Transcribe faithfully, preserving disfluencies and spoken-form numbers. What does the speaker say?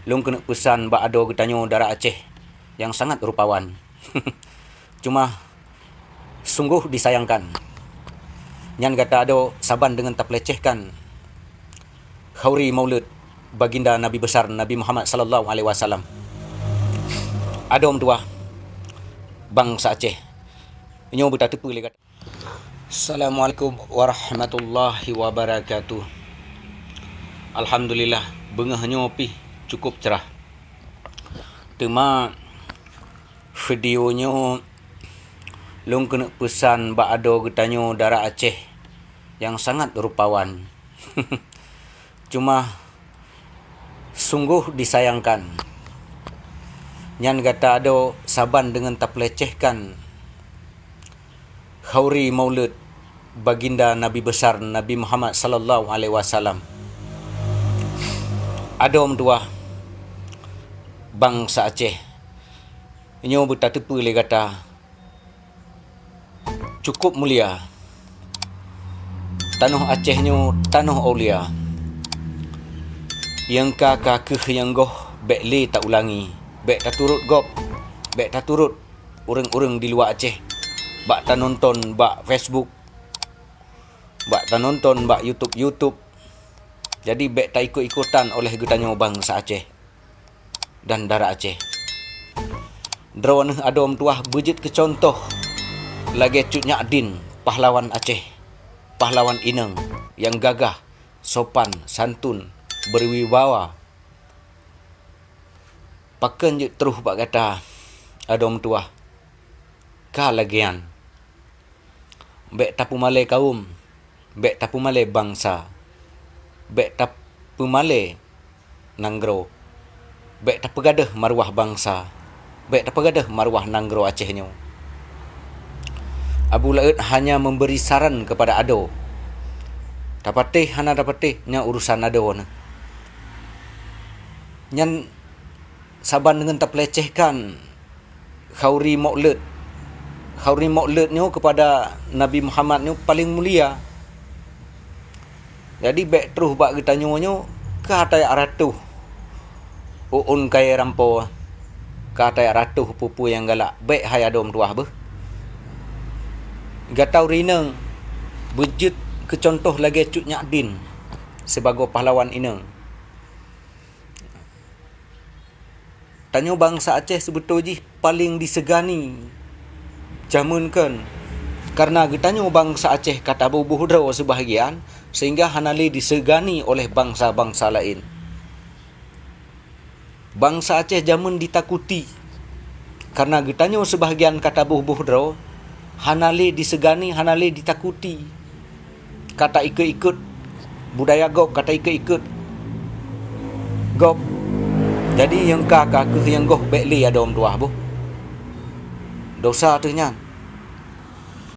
Lôn keuneuk peusan bak adoe geutanyoe dara Aceh nyang sangat rupawan. Cuma sunggoh disayangkan, nyan gata adoe saban deungon tapeulecehkan khauri maulud baginda Nabi Besar Nabi Muhammad sallallahu alaihi wasallam. Adoe meutuwah bansa Aceh, nyoe beutateupeue lé gata. Assalamualaikum warahmatullahi wabarakatuh. Alhamdulillah, beungoh nyoe pih cukup cerah. Teuma video nyoe lôn keuneuk peusan bak adoe geutanyoe dara Aceh nyang sangat rupawan. Cuma sunggoh disayangkan, nyan gata adoe saban deungon tapeulecehkan khauri maulud baginda Nabi Besar Nabi Muhammad sallallahu alaihi wasallam. Adoe meutuwah bansa Aceh, nyoe beutateupeue lé gata cukup mulia. Tanoh Aceh nyoe tanoh aulia. Nyang ka, ka kheueh nyang goh bék lé taulangi. Bék taturot gob, bék taturot ureuëng-ureuëng di luwa Aceh bak tanonton bak Facebook, bak tanonton bak YouTube, YouTube. Jadi bék taikot-ikotan oleh geutanyoe bansa Aceh dan dara Aceh. Droeneuh adoe meutuwah beujeuet keu cuntoh lagée Cut Nyak Din, pahlawan Aceh, pahlawan inong nyang gagah, sopan, santun, berwibawa. Pakon jeuet troh bak gata adoe meutuwah ka lagée nyan? Bék tapeumalée kawöm, bék tapeumalée bansa, bék tapeumalée nanggroe, bék tapeugadôh maruwah bansa, bék tapeugadôh maruwah nanggroe Aceh nyoe. Abu Laôt hanya memberi saran kepada adoe. Tapatéh hana tapatéh, nyan urusan adoe neuh. Nyan saban deungon tapeulecehkan khauri maulud. Khauri maulud nyoe keupada Nabi Muhammad nyoe paleng mulia. Jadi bék troh bak geutanyoe nyoe ka tajak ratoh uun kayée rampoe, ka tajak ratoh peue-peue nyang galak. Bék hai adoe meutuwah beuh. Gata ureuëng inong beujeuet keu cuntoh lagée Cut Nyak Din sibagoe pahlawan inong. Tanyoe bansa Aceh seubeutôi jih paleng disegani jameun kon, kareuna geutanyoe bansa Aceh ka taboh-boh droe seubahagian, sehingga hana lé disegani oleh bansa-bansa laén. Bansa Aceh jameun ditakuti, kareuna geutanyoe seubahagian ka taboh-boh droe, hana lé disegani, hana lé ditakuti. Ka taikot-ikot budaya gob, ka taikot-ikot gob. Jadi nyang ka, ka kheueh nyang goh bék lé adoe meutuwah beuh. Dosa teuh nyan.